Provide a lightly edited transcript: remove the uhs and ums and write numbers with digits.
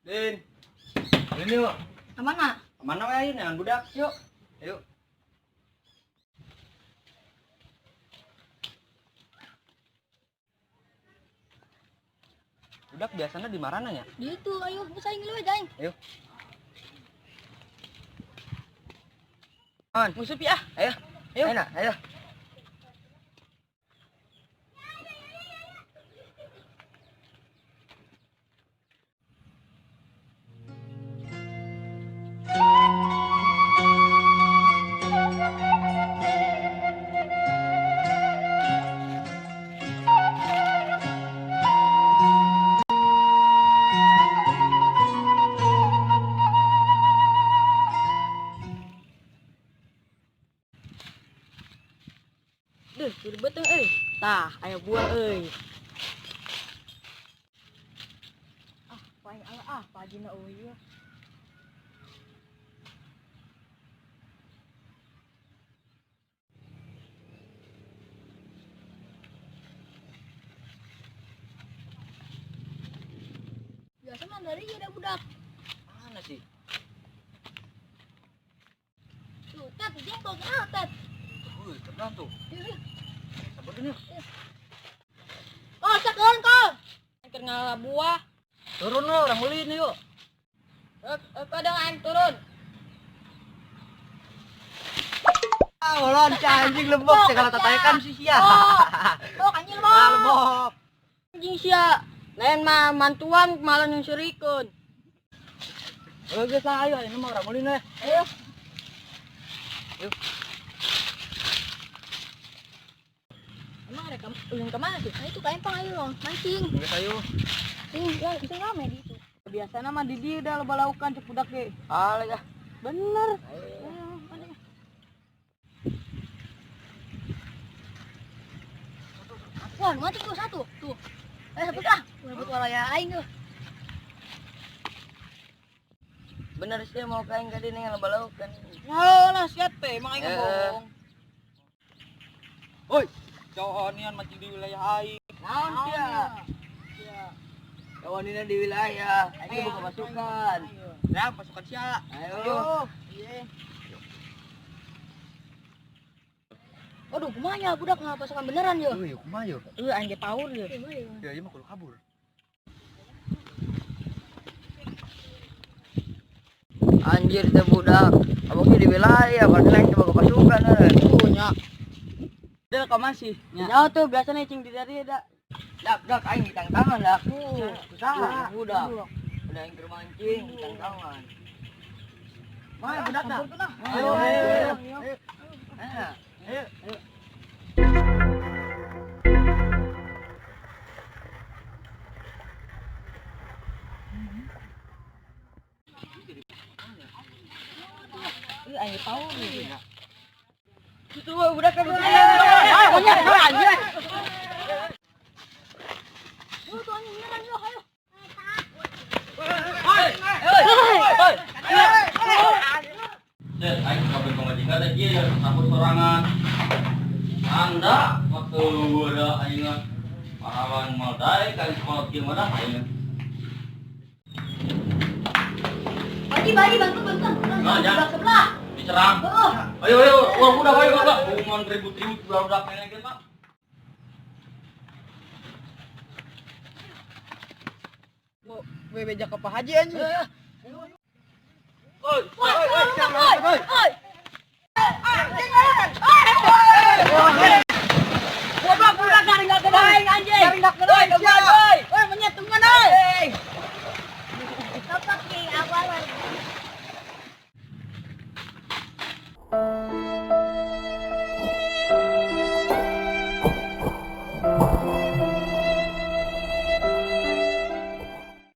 Din. Din yuk. Kemana? Kemana we ayo neangan budak? Yuk. Ayo. Budak biasanya di marana ya? Di itu, ayo, geus aing we aing. Ayo. On. Musuh pi ah. Ayo. Ayo. Ayo. Ayo. Duh, curi beuteung euy. Tah, aya buah euy. Ah, paling ala ah, pajina euy ieu. Biasa mah dari ieu da budak. Mana sih? Tuh, tet, jengkol ah, tet. Wih, tenang tuh. Sabar dulu. Oh, sakeun kau. Keur ngala buah. Turun lo, orang beli nih yuk. Kadang aing turun. Ah, loncat anjing lebok, segala tatayekan sih sia. Oh, anjing lebok. Ah, lebok. Anjing sia. Lain mah mantuan malah nyusirikeun. Oh, geus lah ayo, ini mah orang beli nih. Ayo. Yuk. Emang ada ulun kemana sih? Nah, itu kain pang ayo mancing. Geus ayo. Ini ya, itu rame di itu. Biasanya mah di dia udah loba laukan cek budak ge. Ah, ya. Bener. Ayo. Wah, mancing tuh satu. Tuh. Eh, sebut ah. Rebut walaya aing tuh. Bener sih mau kain ka dieu loba laukan. Oh, lah siap teh, emang aing Eh. bohong. Woi, cowok nian mancing di wilayah aing. Naon sia? Cowok nian di wilayah, aing buka pasukan. Ya, pasukan sia. Ayo. Iya. Aduh, kumaha nya budak nggak pasukan beneran yo. Euy, kumaha yo? Euy, aing ge paur yo. Ya, ieu mah kudu kabur. Anjir teh budak. Abangnya di wilayah, padahal aing coba ke pasukan euy. Tuh nya. Dia kok masih? Jauh tuh biasanya cing di dari da. Dak, dak aing di tangan dak. Usaha. Budak. Udah aing keur mancing di tangan. Mana budak dah? Ayo, ayo, ayo. Ayo. Ayo. Ayo. Euy, aing paur yo. Itu budak kan. Ayo, anjir. Tuh anjing beneran yo, ayo. Hoi, hoi. Cet, aing kabeh pamajikan teh kieu ya takut sorangan. Anda waktu udah aing mah pahlawan mau daek kan sekolah kieu mah dah aing. Baji, baji, bantu, bantu. Nah, jangan. Sebelah, sebelah. Diserang. Oh. Ayo ayo, wah udah ayo udah. Umuman ribut-ribut budak-budak kene ge, Pak. Gue beja ke Pak Haji anjing. Oi, Woi, woi, woi, woi. Oi.